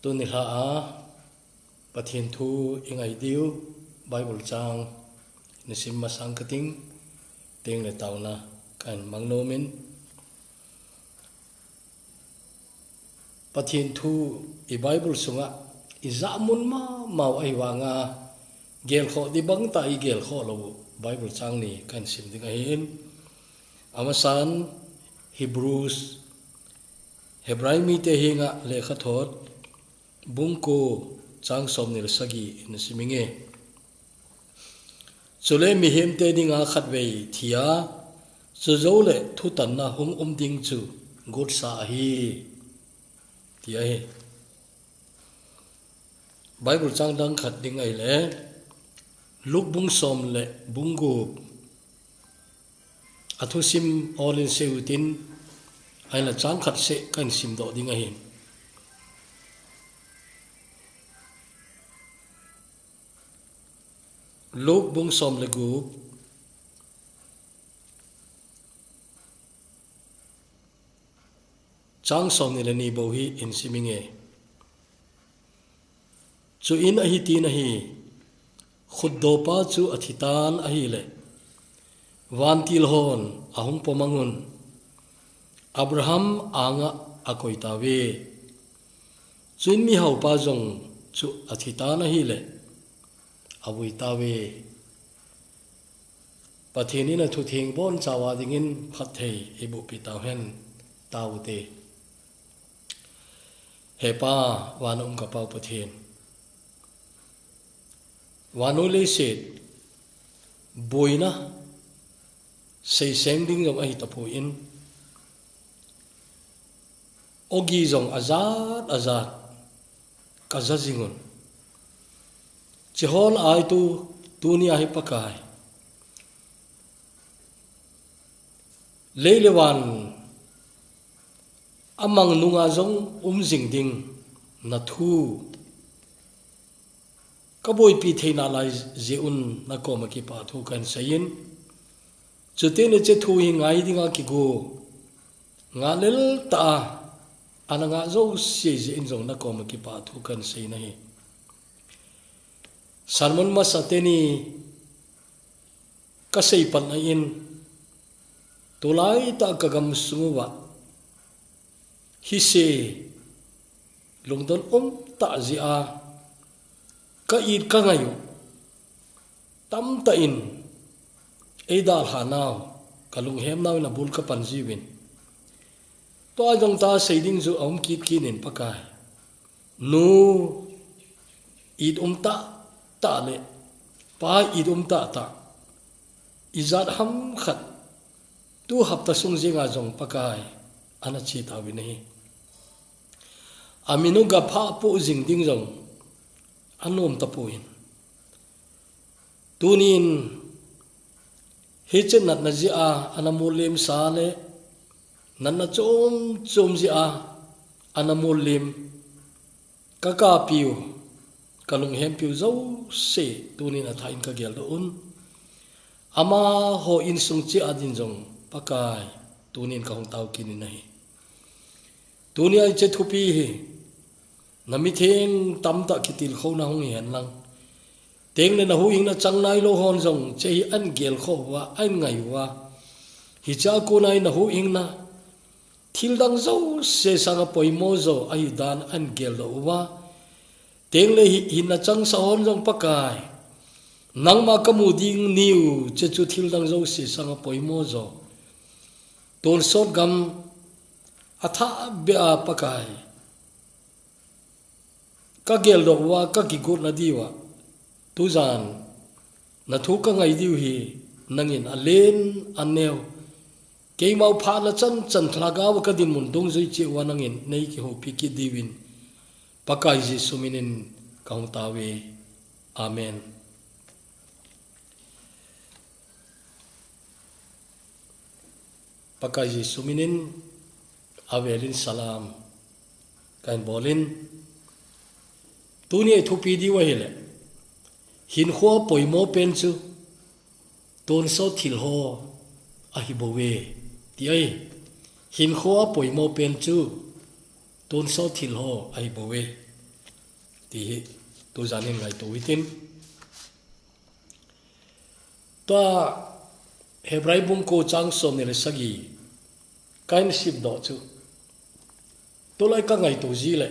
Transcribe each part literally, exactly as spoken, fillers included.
Tuni lha a Pathen thu i ngai diu, Bible chang na sim masang kating, teng le tauna kan mang nomin. Pathen thu i Bible sunga i jamun ma mau ahi vanga, gelkhoh di bang ta i gelkhoh lo Bible chang ni kan sim ding ahin. Amasan Hebrews, Hebrai mite henga lekhathot, bung ko, chang som ni le sagi in siminge. Chule mihemte dinga khatvei thia, chujou le thutanna hung um ding chu gotsa ahi, ti ahi. Bible chang dang khat ding ahile, Luke bung som le bung gup, a thusim olin seutin, ahinla chang khat se kan simdoh ding ahin. Luke bung som le gup, chang som ni le ni bou hi in siminge. Chuin ahi tin ahi, khutdopa chu athitan ahile, vantil hon ahung pomangun, Abraham anga akoitauve. Chuin mihaupa jong chu athitan ahile, avuitauve. Pathen in athutheng bonchauva dingin phatthei eiboh pi tauhen. Taute. He Pa, vana um ka Pau Pathen, vannoi leiset boina seiseng ding jong ahi tapon, ogi jong ajat ajat kaja jingun. Chihon ai tu, tuni ahi Pakai, lei le van amang nunga jong um jing ding nathu kaboipi theina lai jeh un nakoma kipathu kan seiyin. Chuteng le hiche thu hi ngai dinga kigo, ngahlel tah a ana ngah jouse jeh in jong nakoma kipathu kan seiyin ahi. Sermon masa teni kasei patna in, tulai tah kagam sunguva hise lungdon um tah jeh a ka it ka ngai u tamtah in eidalha nau, kalunghem nau in abul kapan jiuvin. Tua jong tah sei ding chu aum kit kit in Pakai. Nu it um tah tah le Pa it um tah tah, ijat ham khat tu hapta sung jenga jong Pakai ana che tauvin ahi. Amin u gapha poh jing ding jong anom tapon, tunin hiche natna jeh a ana molem sa le natna chom chom jeh a ana molem kakapiu, kalunghempiu jouse tunin athah in kageldoh un. Amaho insung cheh a din jong Pakai, tunin kahung tao kit in ahi. Tunia hiche thupi hi namitheng tamtah kitilkhouna hung hihen lang, tengle nahuhhingna chang nailou hon jong hiche hi ahin gelkhoh uva, ahin ngai uva, hichea kona hi nahuhhingna thildang jouse sanga poimo jo ahidan ahin geldoh uva, tengle hi, hinna changsa hon jong Pakai, nangma kamu ding niu hiche chu thildang jouse sanga poimo jo, tonsot gam athah beh a Pakai, kageldoh uva, kakigotna diuva, tujan nathu kangai diu hi nangin alen aneo, keimau phatna chanchan lhagao a kadinmun dungjui cheh uva nangin neikihoupi kit diuvin, Pakai Jesu minin kahung taove. Amen. Pakai Jesu minin avelin salam kahin bolin, tunia ithupi diu ahile, hinkhoa poimo pen chu tonsot thil ho ahibouve, ti ahi. Hinkhoa poimo pen chu tonsot thil ho ahibouve. Ti hi, tujan hin ngaito hitin. Tua Hebrai bung ko chang som ni le sagi, kahin simdoh chu. Tulai ka ngaito ji le,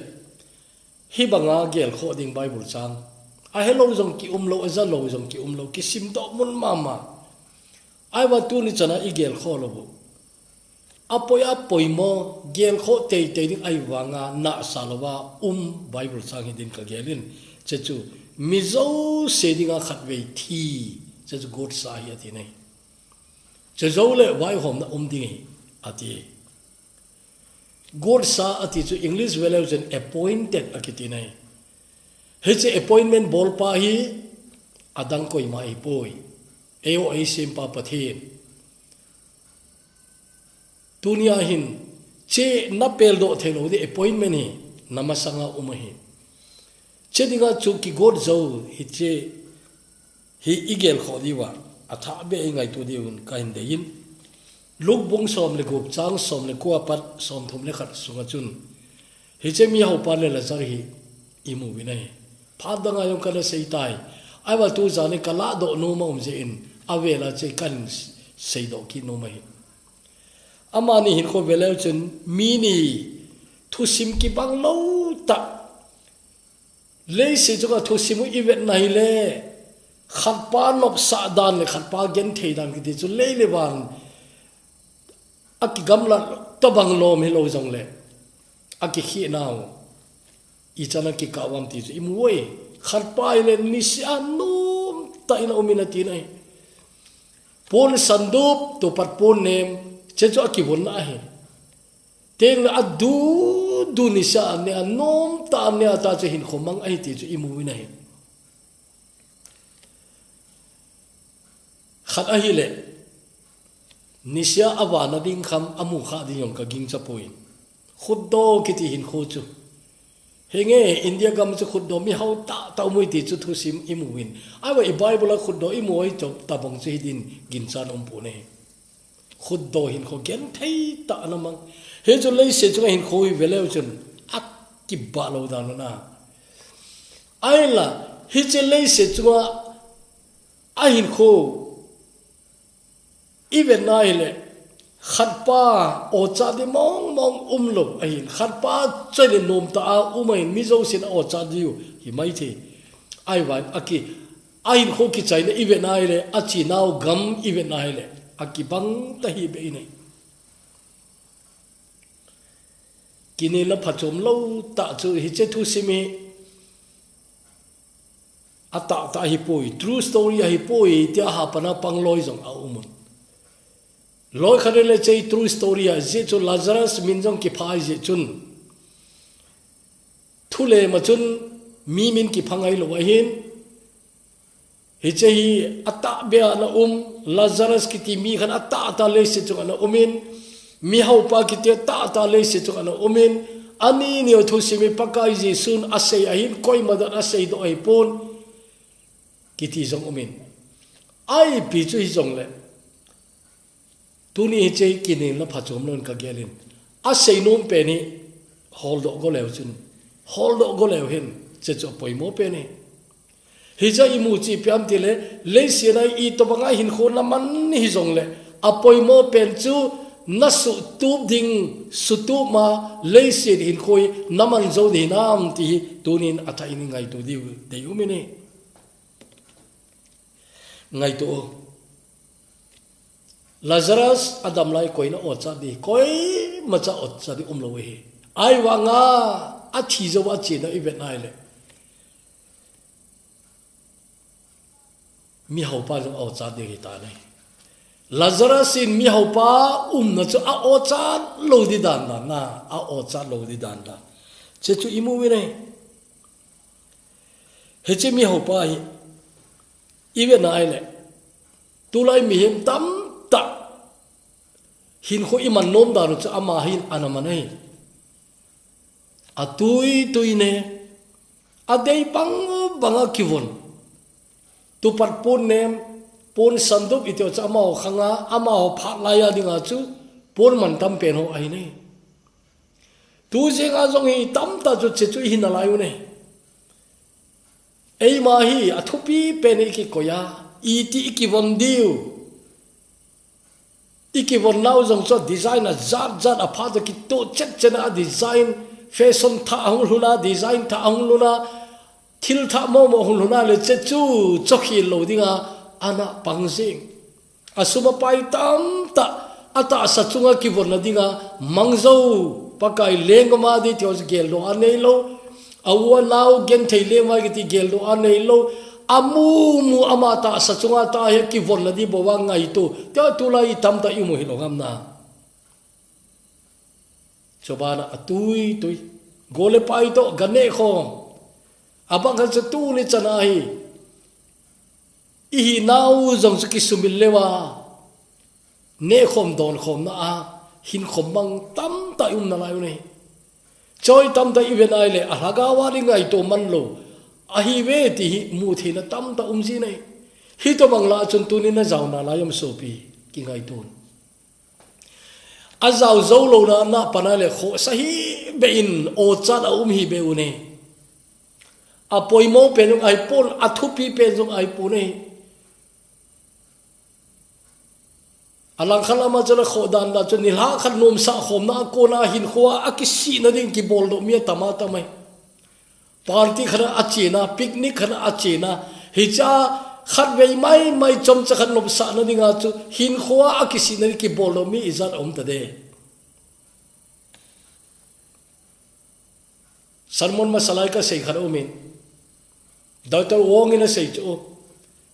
hibanga gelkhoh ding Bible chang. Ahelou jong kiumlou, ajalou jong kiumlou, kisimdoh mun mama. Ahivang tuni chana i gelkhoh lou u. Apoi apoimo, gelkhoh teitei ding ahivanga nahsa louva um Bible chang hi din ka gelin. Chechu, mi jouse dinga khatvei thi, chechu gotsa ahi ati nai. Chejou le vaihomna um ding ahi, ati. Gotsa ati chu English veleu chun appointed akiti nai. Hiche appointment bolpa hi adang koima ahipoi. Eiho eisempa Pathen. Tunia hin, che napeldoh theilou di appointment hi, namasanga um ahi. Che dinga chu kigot jou hiche hi i gelkhoh diuva, athah beh a i ngaito diuvin kahin deiyin. Luke bung som le gup chang som le ko apat som thum le khat sunga chun. Hiche mihaupa le Lazar hi i mu uvin ahi. Phat danga jong kana seitai. Ahivang tujan hi ka lahdoh nom a um jeh in avela che kahin seidoh kit nom ahi. Amani hinkho veleu chun mi ni thusim kibang lou tah. Leiset chunga thusim u i vetna hile, khatpa nopsah dan le khatpa genthei dan kiti chu lei le van akigamlat tabang lom hilou jongle, akikhehna u ichan akikah uvam ti chu i mu uve. Khatpa hile niseh a nomtah in aumin ati nai. Pon sandup, tupat pon nem, che chu akivonna ahi. Tengle adu, du niseh a ne a nomtah a ne a ta chu hinkho mang ahi ti chu i mu uvin ahi. Khat ahile, niseh a avana ding kham amu kha ding jong ka gingcha poi. Khutdoh kiti hinkho chu. Henge, India gam chu khutdoh mihao tahtah um uve ti chu thusim i mu uvin. Ahivang i Bible a khutdoh i mu uve chu tabang chu hi din ginchat um poi ne. Khutdoh hinkho genthei tah ana mang. Hichu leiset chunga hinkho hi veleu chun akibah lou dan u na. Ahinla, hiche leiset chunga ahinkho i vetna hile, khatpa ochat di mong mong umlou ahin, khatpa chai le nomtah a um ahin, mi jousen a ochat diu hi maithei. Ahivang aki, ahinkho kichaina i vetna hile, achinau gam i vetna hile, akibang tah hi beh in ahi. Kinelna phachom lou tah chu hiche thusim hi atahtah ahipoi, true story ahipoi, tia hapana pangloi jong aumun. Loi khat le chei true story a, jeh chu Lazarus min jong kiphai jeh chun. Thulema chun mi min kipha ngailou ahin. Hiche hi atahbeh a ana um, Lazarus kiti mi khat atahtah leiset chunga ana umin, mihaupa kiti atahtah leiset chunga ana umin, ani neo thusim hi Pakai Jesun asei ahin, koima dan aseidoh ahipon, kiti jong umin. Ipi chu hijongle. Tuni hiche kinelna phachom louvin ka gelin. Asei nom pen hi holdoh go leu chun. Holdoh go leu hin, che chu apoimo pen hi. Hijeh a i mu chu ipi ham tile, leiset a itobanga hinkho naman hijongle, apoimo pen chu nasuhtup ding, suhtup ma leiset hinkho hi naman jou ding hinam ti hi tunin athah in i ngaito diu dei um in ahi. Ngaito u. Lazarus adam lai koiin a-ochat ding, koimacha ochat ding umlou ahi. Ahivanga athi jou a chena i vet nai le. Mihaupa jong a-ochat ding ahitan ahi. Lazarus in mihaupa umna chu a-ochat lou ding dan dan na, a-ochat lou ding dan dan. Che chu i mu uvin ahi. Hiche mihaupa hi, i vet nai le, tulai mihem tamtah hinkho i man nom dan u chu ama hin ana man ahi. Atui tui ne, adei bang bang a kivon. Tupat pon nem, pon sandup i ti u chu amaho khang a, amaho phat lai a dinga chu, pon man tam pen ho ahi ne. Tu jeng a jong hi tamtah chu che chu i hi nalai u ne. Eima hi athupi pen ikikoi a, iti ikivon diu. Ikivon nau jong chu design ajat jat apha chu kitoh chet chet a design, fashion thah ahung lhun a, design thah ahung lhun a, thil thah momo ahung lhun a le che chu chokhel lou dinga ana pang jing. Asum apai tamtah, atahsa chunga kivonna dinga, mangjo, Pakai lenggam a ding ti ho chu geldoh a neilou, a u a nau genthei lengvai kiti geldoh a neilou, amu mu ama tahsa chunga tah hi kivonna ding bou a ngaito, tia tulai tamtah imu hilou ham na. Chubana atui tui. Go le pai toh, ga neh khom. Abang khat chu tuni chana hi. Ihinau jong chu kisumil leuva. Neh khom don khom na a. Hin khom mang tamtah i um nalai u nei. Choi tamtah i ven ai le, a lhagao a ding ngaito man lou. Ahi ve ti hi mu theina tamtah um ji nei. Hitobang lah chun tunin na jao nalai am sopi. Kingaito un. Ajao jou louna, na pana le khosa hi be in, ochat a um hi be u nei. Apoimo pen jong ahi pon, athupi pen jong ahi pon nei. Alang khat lama chu le khodan da chu nilhah khat nomsa khomna a kona hinkhoa akisihna ding kiboldoh mi atam atam ahi. Party khat a chena, picnic khat a chena, hicha khatvei mai mai chomcha khat nopsahna dinga chu hinkhoa akisihna ding kiboldoh mi ijat a um ta de. Sermon masa lai kasei khat a um in, Doctor Wong in asei chu,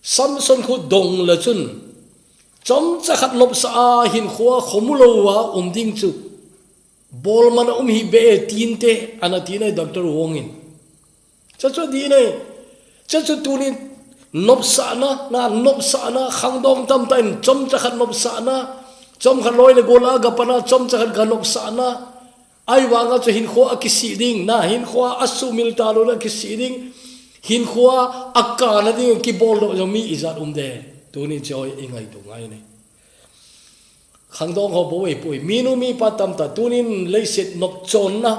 Samson khu dong le chun, chomcha khat nopsa a hinkhoa khomu lou a um ding chu, bolman a um hi be e tin te, ana ti nei Doctor Wong in. Cha chu di nei. Cha chu tunin nopsahna, na nopsahna, khangdong tamtah in chomcha khat nopsahna, chomkhat loi le gol a ga pana chomcha khat ga nopsahna. Ahivanga chu hinkhoa kisih ding, na hinkhoa asumil talouna kisih ding, hinkhoa akana ding kiboldoh jong mi ijat um de. Tunin choi i ngaito ngai nei. Khangdong ho bou ei pui. Minu mipa tamtah tunin leiset nopchonna.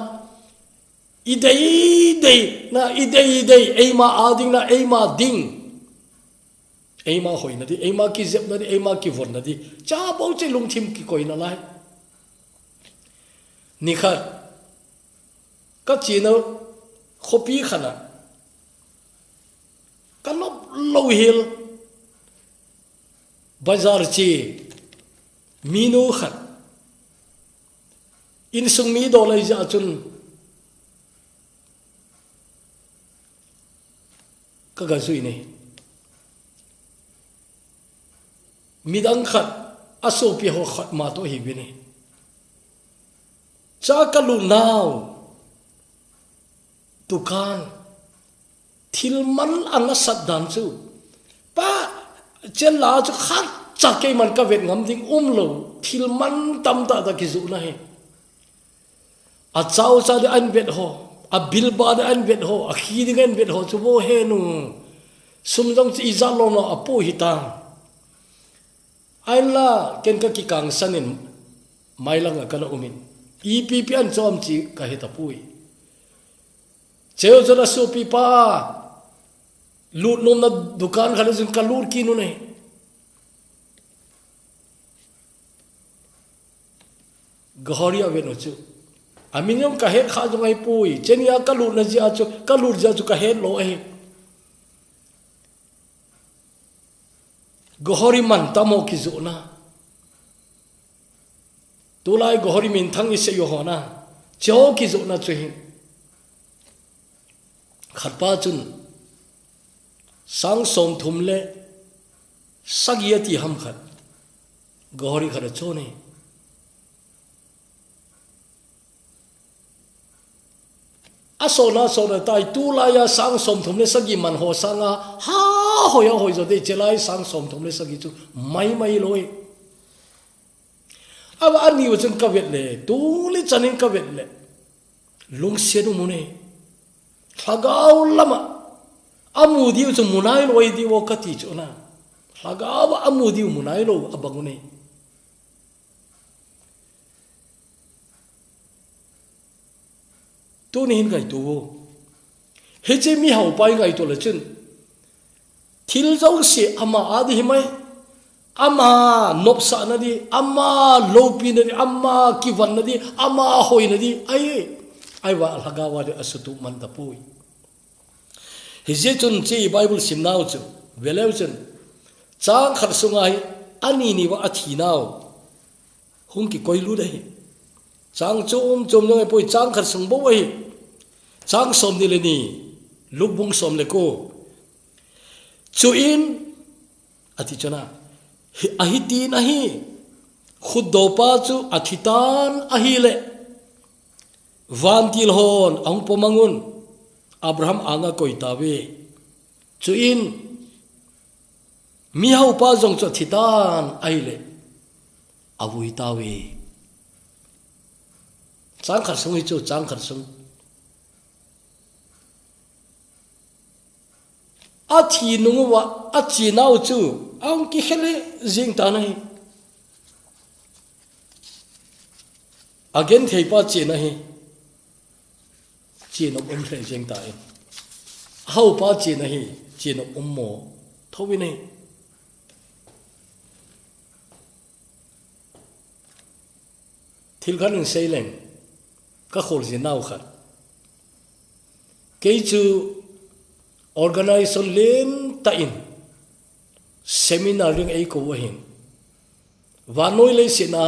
I dei dei, na i dei dei, eima a ding, na eima ding. Eima hoina ding, eima kijepna ding, eima kivonna ding. Cha bou chu lungthim kikoi nalai. Nikhat. Ka chena khopi khat a. Ka nop lou hel. Bazar che. Minu khat. Insung mi dol ahi jeh chun. Ka ga jui nei. Midang khat, asopi ho khat ma toh hi ve nei. Cha ka lut nau. Dukan. Thil man ana sat dan chu. Pa, chella chu khatcha keiman ka vet ngam ding um lou. Thil man tamtah tah kijoh na hi. A chaucha ding ahin vet ho, a bilba ding ahin vet ho, a khi ding ahin vet ho chu vo he nu. Sum jong chu ijat lou na a pu hi ta. Ahinla, ken ka kikangsan in, mailang a kana um in. Ipi pi an chom chi ka he ta pui. Cheu chun asopi pa, lut nom na dukan khat a chun ka lut kit u nei. Ghari a vet u chu. Amin jong ka het kha jong ahi pui. Cheni a ka lut na jeh a chu, ka lut jeh a chu ka het lou ahi. Ghari man tam ho kijoh na. Tulai ghari minthang i sei u ho na. Chu kijoh na chu hi. Khat pa chun sang som thum le sagi ati ham khat. Ghari khat a chon e. Asona sona tai tulai a sang som thum le sagi man ho sanga ha hoi a hoi jo de chelai sang som thum le sagi chu mai mai lou e. Ava ani u chun ka vet le, tuni chanin ka vet le. Lungsiat u mu nei. Lhagao lama. Amu diu chu mu nai lou ahi diu ka ti chu na. Lhagao a amu diu mu nai lou abang u nei. Tuni hin ngaito u. Hiche mi haupa i ngaito le chun. Thil jouse ama a di hi mai. Ama nopsahna di, ama lopina di, ama kivanna di, ama hoina di. Ai, ai va lhagao a di asutuh man tapoi. Hijeh chun hiche Bible simnau chu, veleu chun, chang khat sunga hi, ani ni va athi nau hung kikoi lut ahi. Chang chom chom jong ahipoi, chang khat sung bou ahi. Chang som ni le ni, Luke bung som le ko. Chuin, ati chun a, hi, ahi tin ahi, khutdopa chu athi tan ahile, vantil hon ahung pomang un, Abraham anga koi tauve. Chuin, mihaopa jong chu athi tan ahile, avui tauve. Chang khat sung hi chu, chang khat sung. Athi nung uva, achenau chu, ahung kikhel jing tan ahi. Agentheipa chena hi, chenop um lheh jeng tan. Ahaopa chena hi, chenop um mo, thouvin ahi. Thil khat in sei leng, ka kholjin nau khat. Kei chu organization lentah in seminar ding eikou ahin. Vannoi leiset a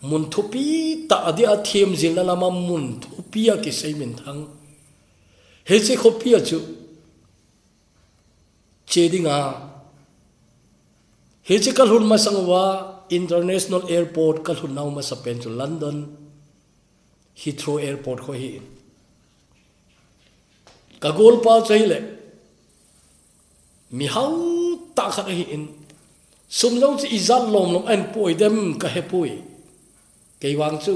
mun thupi tah a dia themjilna lama mun thupi a kisei minthang. Hiche khopi a chu che dinga. Hiche ka lhun masang uva International Airport ka lhun nau masapen chu London Heathrow Airport kho ahi. Ka golpa chu ahile, mihao tah khat ahin, sum jong chu ijat lom lom ahin poi dem ka hepoi. Kei vang chu,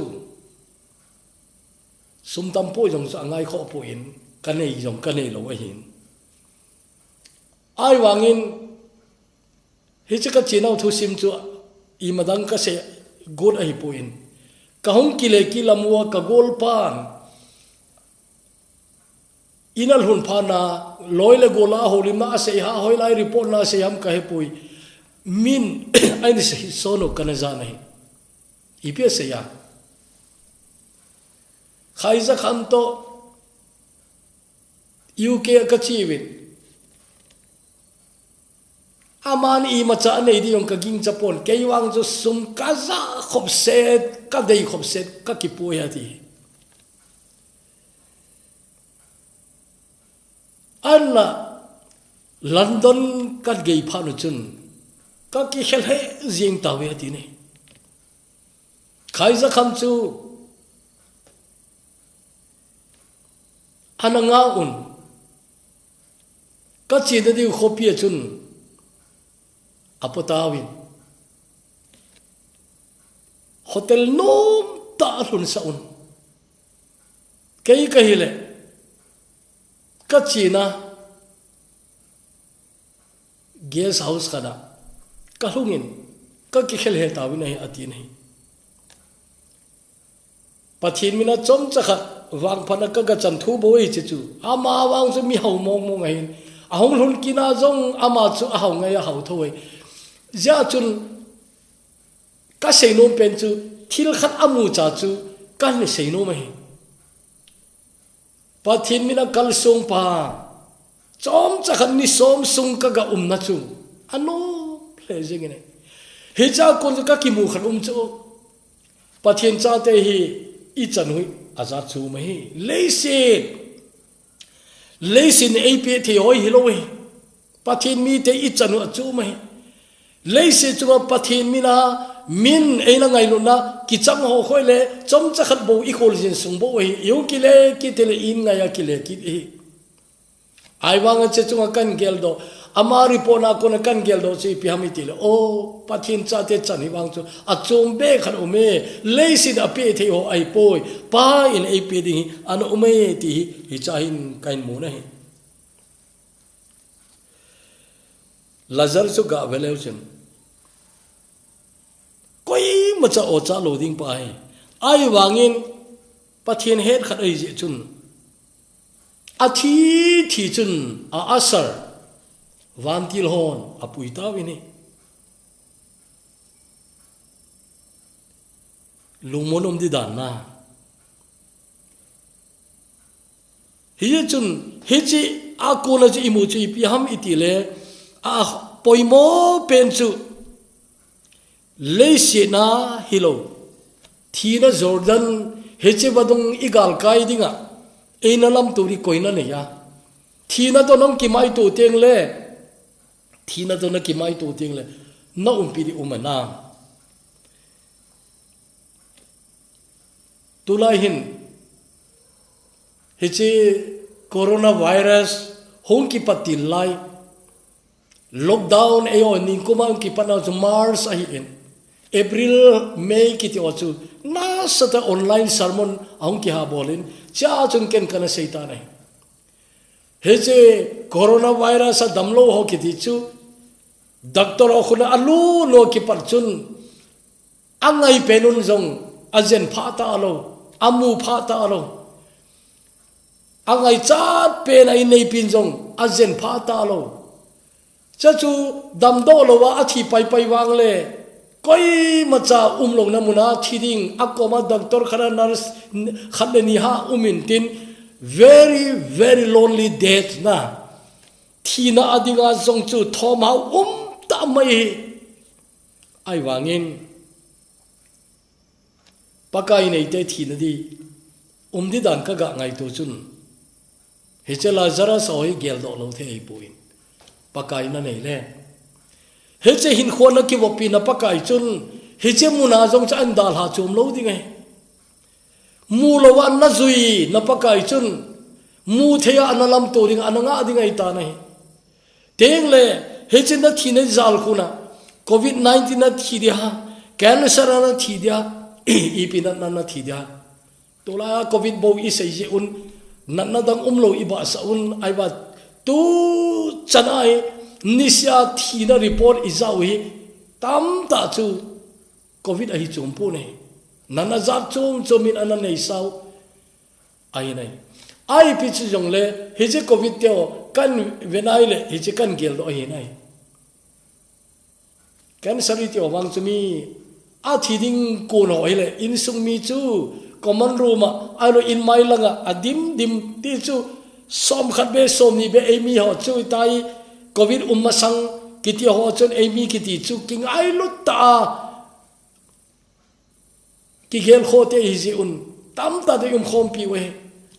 sum tam poi jong chu angaikhoh poi, ka nei jong ka nei lou ahin. Ahivangin, hiche ka chenau thusim chu imadang ka sei got ahipoi. Ka hung kile kit lam uva ka golpan, in alhun phat na, loi le gol a houlimna asei ham, hoilai report na asei ham ka hepoi. Min, ahin sei son u kana jan ahi. Ipi asei a. Khaizakham toh U K a ka che uvin. Aman imacha anei ding jong ka gingcha pon. Kei vang chu sum ka ja khop set, ka dei khop set, ka kipui ati. Ahinla London ka gei phat u chun ka kikhel he jing tauve ati ne. Khaizakham chu ana nga un, ka chena diu khopi a chun apo tauvin, hotel nom tah a lhun sah un. Kei ka hile, ka chena guest house khat a ka lhungin, ka kikhel he tauvin ahi, ati ne. Pathen mina chomcha khat vangphatna ka gachan thu bou ahi chu chu. Ama vang chu mi hao mong mong ahin. Ahung lhun kit na jong ama chu ahao ngai, ahao tho ahi. Hijeh chun ka seinom pen chu, thil khat amu cha chu, ka hin seinom ahi. Pathen mina kalsong pa, chomcha khat ni som sung ka ga umna chu, anom lheh jing in ahi. Hicha kon chu ka kimu khat um chu, Pathen chate hi ichan u hi ajat chu um ahi. Leiset, leiset in eipe thei ho hilou ahi. Pathen mite ichan u chu um ahi. Leiset chunga Pathen mina, min eina ngailutna, kichang ho khoi le, chomcha khat bou i kholjin sung bou ahi, i hung kile kit le in ngai a kile kit ahi. Ahivanga hiche chunga kan geldoh, ama report na kona kan geldoh chu ipi ham i tile, o, Pathen chate chan hi vang chu, achom be khat um e, leiset a pe thei ho ahipoi, Pa in eipe ding hi, ana um e ti hi, hicha hin kahin mu na ahi. Lazar chu gah ve leu chun, koimacha ocha lou ding pa ahi. Ahivangin Pathen het khat ahi jeh chun, athi thi chun a asar, Vantil hon apui tauvin ahi. Lungmon um di dan na. Hichun, hiche a kona chu imu chu ipi ham iti le, a poimo pen chu leiset na hilou. Thina Jordan, hiche vadung igalkai dinga, eina lamto di koina neiya. Thina toh nang kimaito teng le, thina toh na kimaito teng le, na umpi di um ana. Tulai hin, hiche coronavirus hung kipat til lai. Lockdown eiho ningkuma hung kipat na chu March ahin. April, May kiti ho chu nasatah a online sermon ahung kiha bol in. Chea chun ken kana sei tan ahi. Hiche coronavirus a damlou ho kiti chu, doctor ho khut a alut lou kipat chun, angai pen un jong ajen pha talou, amu pha talou. Angaichat pen a inneipin jong ajen pha talou. Chuche chu damdoh louva athi paipai vang le, koimacha umlouna muna thi ding, akoma doctor khat a nurse khat le ni ha um intin, very, very lonely death na. Thina a dinga jong chu thomhao um tah mai ahi. Ahivangin, Pakai neite thina di um di dan ka ga ngaito chun, hiche Lazarus ho hi geldoh lou thei ahipoi. Pakai na nei le, hiche hinkho na kivoppi na Pakai chun, hiche muna jong chu ahin dalha chom lou ding ahi. Mu louva na jui na Pakai chun, mu thei a ana lamto ding, ana ngah ding ahi tan ahi. Tengle, hiche na thina jal khu na, covid nineteen na thi dia, cancer na thi dia, ipi na, na, na thi dia. Tulai a covid bou isei jeh un, natna dang umlou ibahsah un, ahivang tuchan a hi, nisea thina report ijah u hi, tamtah chu covid ahi chom pon ahi. Natna jat chom chom in ana neisau. Ahi nai. Ipi chu jongle, hiche covid te ho, kahin ve nai le, hiche kahin geldoh ahi nai. Cancer iti ho vang chu mi, athi ding kon ho hile, insung mi chu, common room a, ahilou in mailang a, adim dim, ti chu, som khat be, som ni be, eimi ho chu, itai, covid um masang, kiti ho chun, eimi kiti chu, kingailut tah a, Kigel khoh te ihi jeh un, tamtah te i um khompi u ahi.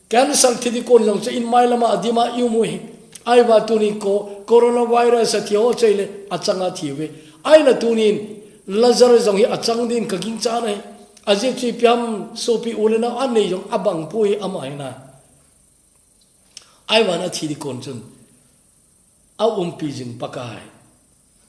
Cancer thi di kon jong chu in mailam a adim a i um u ahi. Ahivang tunin co-, coronavirus a thi ho chu ahile achang a thi uve. Ahina tunin Lazarus jong hi achang din ka gingchan ahi. Ajeh chu ipi ham sopi u le nao anei jong abang poi ama hi na. Ahivang a thi di kon chun a umpi jing Pakai.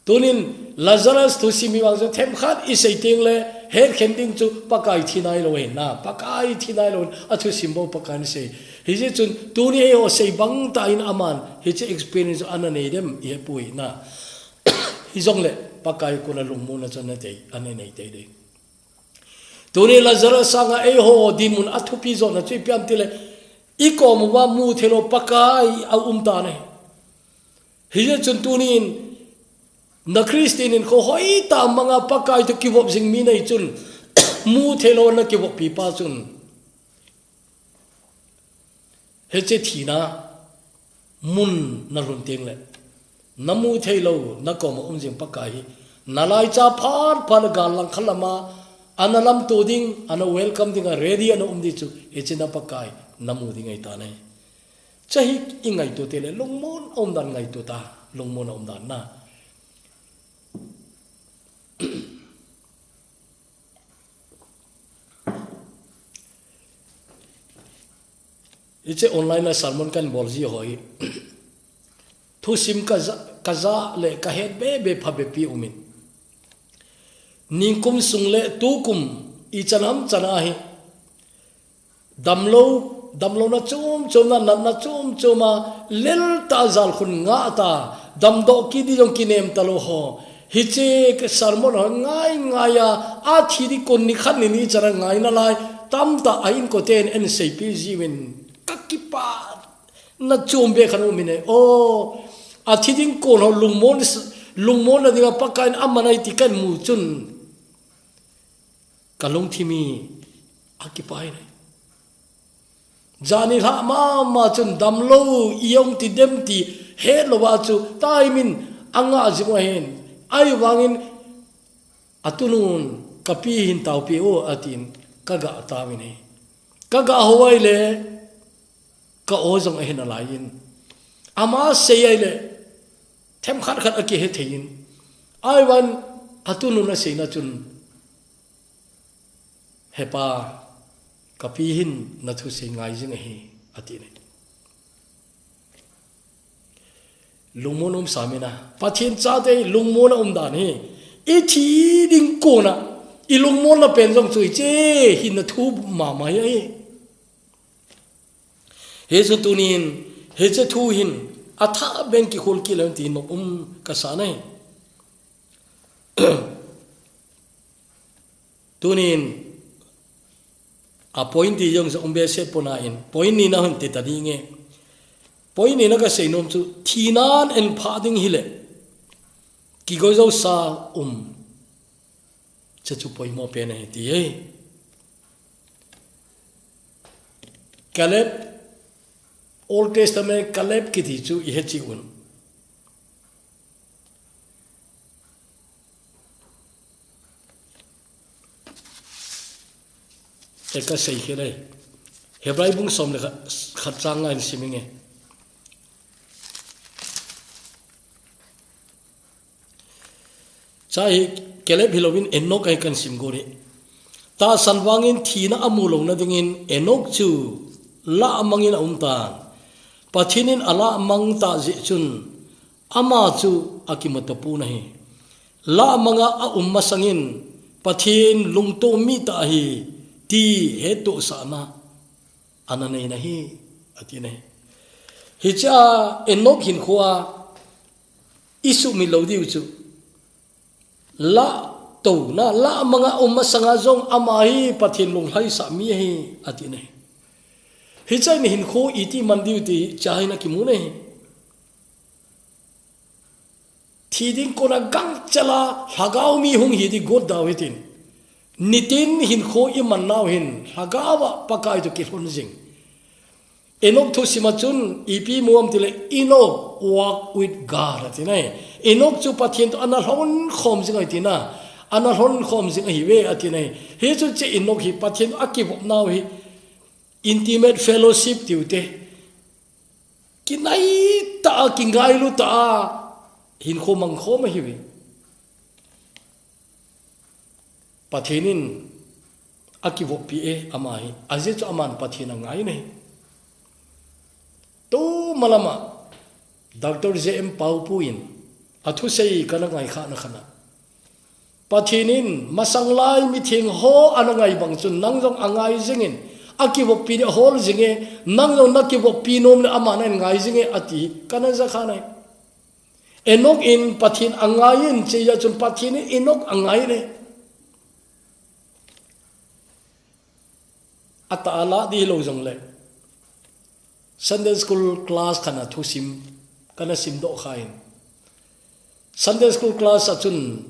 Tunin Lazarus thusim hi vang chu themkhat i sei teng le hetkhen ding chu Pakai thi nailou ahi na, Pakai thi nailou ahi, a thusim bou Pakai in sei. Hijeh chun tuni eiho sei bang tah in aman hiche experience ana nei dem i hepoi na. Hijongle Pakai kona lungmonna chu ana nei, ana nei tei ding. Tuni Lazarus sanga eiho dinmun a thupi jona chu ipi ham tile, i kom uva mu theilou Pakai a um tan ahi. Hijeh chun tunin na Christian hinkho hoitah manga Pakai toh kivop jing mi na hi chun mu theilou na kivoppi pa chun. Hiche thina mun na lhun teng le, na mu theilou, na kom a um jing Pakai hi, na laicha phat phat le gal langkhat lam a, ana lamto ding, ana welcome ding a ready ana um ding chu, hiche na Pakai, na mu ding ahi tan ahi. Chuhi i ngaito teng le, lungmon a um dan ngaito ta, lungmon a um dan na. Hiche online a sermon kahin bol ji ho hi. Thusim ka ja, ka ja le ka het be be pha be pi um in. Ningkum sung le tukum ichan ham chan a hi. Damlou, damlouna chom chom na, natna chom chom a, lel tah a jalkhun ngah ta, damdoh kit di jong kinem talou ho. Hiche ka sermon ho ngai ngai a, athi di kon nikhat ni ni chan a ngai nalai, tamtah a inkoten eiseipeh jiuvin, ka kipah na chom be khat um in ahi. O, Athi ding kon ho lungmon, lungmonna dinga Pakaiyin aman ahi ti kahin mu chun, ka lungthim hi akipai nai. Jani lha mama chun damlou, i hung ti dem ti, hetlou a chu, taimin anga jing u ahin, ahivangin atunun, ka pi hin taopi o, atin, ka ga taovin ahi. Ka ga hou ahile, ka o jong ahin alaiyin. Ama sei ahile, themkhat khat akihe theiyin. Ahivangin, atunun aseina chun, He pa, ka pi hin na thusei ngai jing ahi, ati nai. Lungmon um sa mina, Pathen chate lungmon a um dan hi, i thi ding kona, i lungmonna pen jong chu hiche hin na thu mama hi ahi. Hichu tunin, hiche thu hin, athah beh in kikhol kit leu ti nom um kasa nai. Tunin, a point ti jong sa um behseh pon ahin, point nina hung ti ta ding e. Point nina kasei nom chu, thinan en pha ding hile, kigoi jou sa um. Hiche chu poimo pen ahi ti e. Caleb, Old Testament Caleb kiti chu i he cheh un. Eka sei khel e. Hebrai bung som le khat, khat chang nga hin sim inge. Cha hi Caleb hilouvin Enoch ahi kan sim go ni. Tahsan vangin thina amu louna dingin Enoch chu lahmangin aum tan. Pathen in alahmang tah jeh chun ama chu akimu tapon ahi. Lahmanga aum masangin Pathen lungtom mi tah ahi ti hettohsahna ana nei nahi, ati nai. Hichea Enoch hinkhoa i sumil lou diu chu, lahtouna, lahmanga um masanga jong ama hi Pathen lunglhaisah mi ahi, ati nai. Hichea hinkho iti man diu ti cha hin akimu nai. Thi ding kona gangchela lhagao mi hung hi di got dau hitin. Nitin hinkho i man nau hin lhagao a Pakai toh kilhon jing. Enoch thusima chun ipi mu am tile Enoch walk with God ati nai. Enoch chu Pathen toh ana lhon khom jing ahi tina. Ana lhon khom jing ahi ve ati nai. Hichu hiche Enoch hi Pathen toh akivop nau hi intimate fellowship tiu te. Kinai tah a, kingailu tah a, hinkho mang khom ahi ve. Pathen in akivoppi e ama hi. Ajeh chu aman Pathen angai nai. Tuma lama, Doctor J M Paopu in, athusei kana ngai khana khana. Pathen in masang lai mitheng ho ana ngai bang chun nang jong angai jingin, akivoppi di ahol jinge, nang jong nakivoppi nom le aman ahin ngai jinge, ati kana ja kha nai. Enoch in Pathen angai in, hichea chun Pathen in Enoch angai le. Atah a lah di hilou jongle. Sunday school class kana thusim, kana simdoh khan. Sunday school class a chun,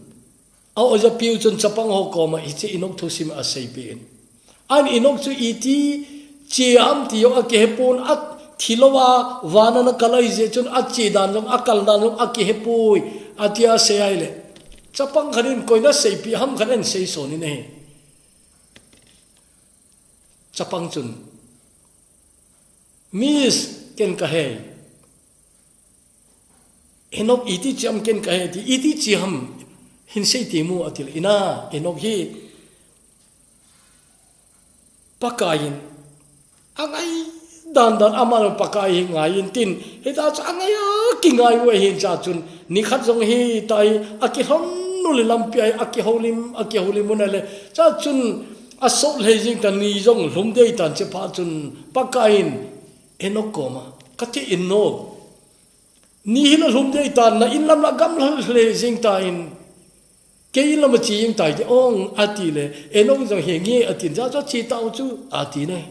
a ojapiu chun chapang ho koma hiche Enoch thusim aseipeh in. Ahin Enoch chu iti che ham ti jong akihepon, athilou a vana ana kal ahi jeh chun ache dan jong akal dan jong akihepoi, atia asei ahile. Chapang khat in koiin aseipeh ham khat in seison in ahi. Chapang chun, Miss, ken kahei. Enoch iti che ham ken kahei ti, iti che ham hin sei temu atile, ina, Enoch hi Pakai in angai dan dan, ama Pakai hi ngai in tin, hita chu angai a kingai u ahin cha chun, nikhat jong hitia hi akilhon u le lampi a hi akihoulim, akihoulim u na le, cha chun asot lhei jing tan, ni jong lhum dei tan, hiche phat chun Pakai in Enoch koma, kati Enoch, ni hi la lhum dei tan, na in lam la gamla lhei jing tan, kei in lam a che jing tai te ong, atile, Enoch jong he nge atin, ja ja che tau chu, ati nai.